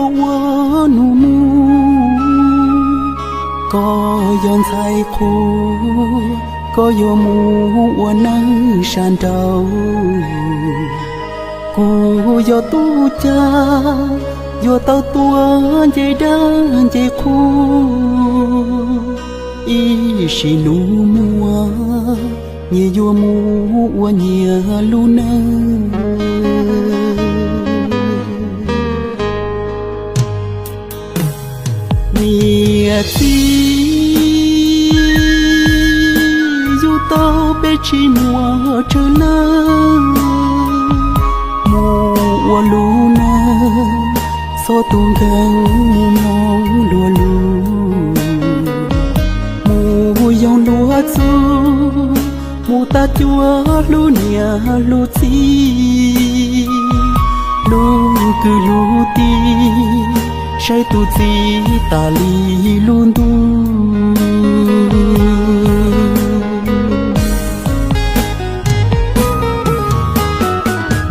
Ua nus mus, koj yog ntxhais qhua, koj yuav mus ua neej sab nraud. Kuv yog tub cag, yuav tau tuav nce dab nce qhua. Ib sim nus muaj, nyias yuav mus ua nyias lub neej. Niam txiv, yug tau peb tsis muaj tsawg leej, mus ua lub neej txhob tu nkeeg mus mloog luag lus, mus yoog luag txuj, mus tag cuag hlub niam hlub txiv, hlub kwv hlub tij, saib tus txiv tas li lub ntuj.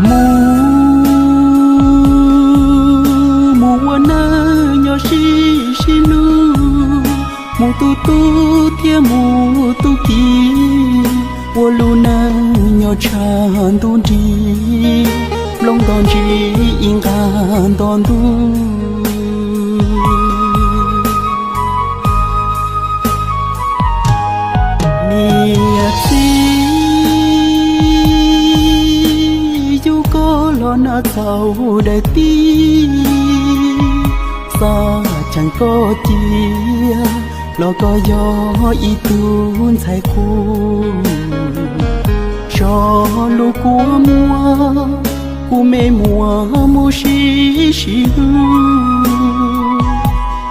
Mus, mus ua neej nyob sib sib hlub, mus tu tub thiab mus tu kiv, ua lub neej nyob tshav ntuj nrig, nplooj nto ntsis ib nqag nto ntuj. Niam txiv, yug koj los nag txhaum daim tib, xav cheem koj cia los koj yog ib tug ntxhais qhua. Zog lub kua muag, kuv me muam mus sib sib hlub,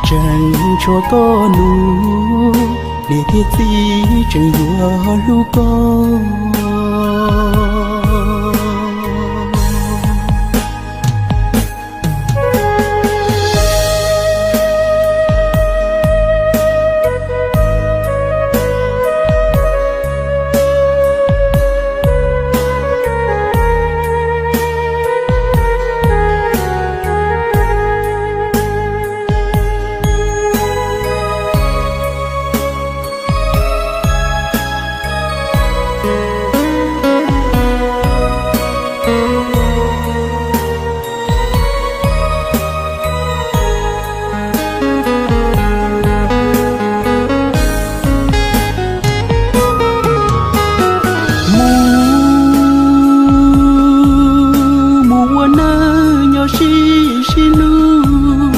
tseem tshuav koj nus, niam thiab txiv tseem yuav hlub koj. Mus, mus ua neej nyob sib sib hlub,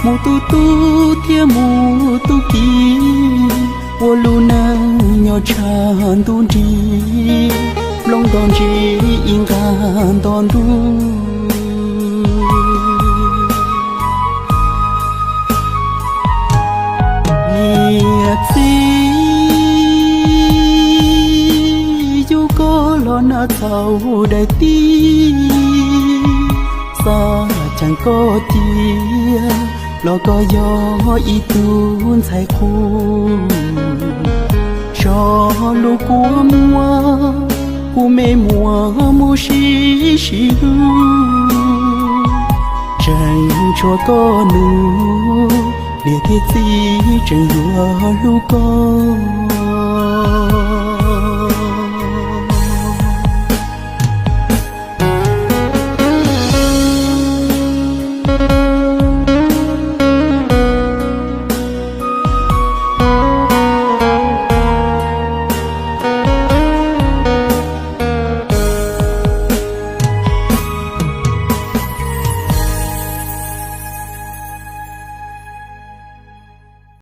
mus tu tub thiab mus tu kiv, ua lub neej nyob tshav ntuj nrig, nplooj nto ntsis ib nqag nto ntuj. Niam txiv, yug koj los nag txhaum daim tib, xav cheem koj cia los koj yog ib tug ntxhais qhua. Zog lub kua muag, kuv me muam mus sib sib hlub, tseem tshuav koj nus, niam thiab txiv tseem yuav hlub koj.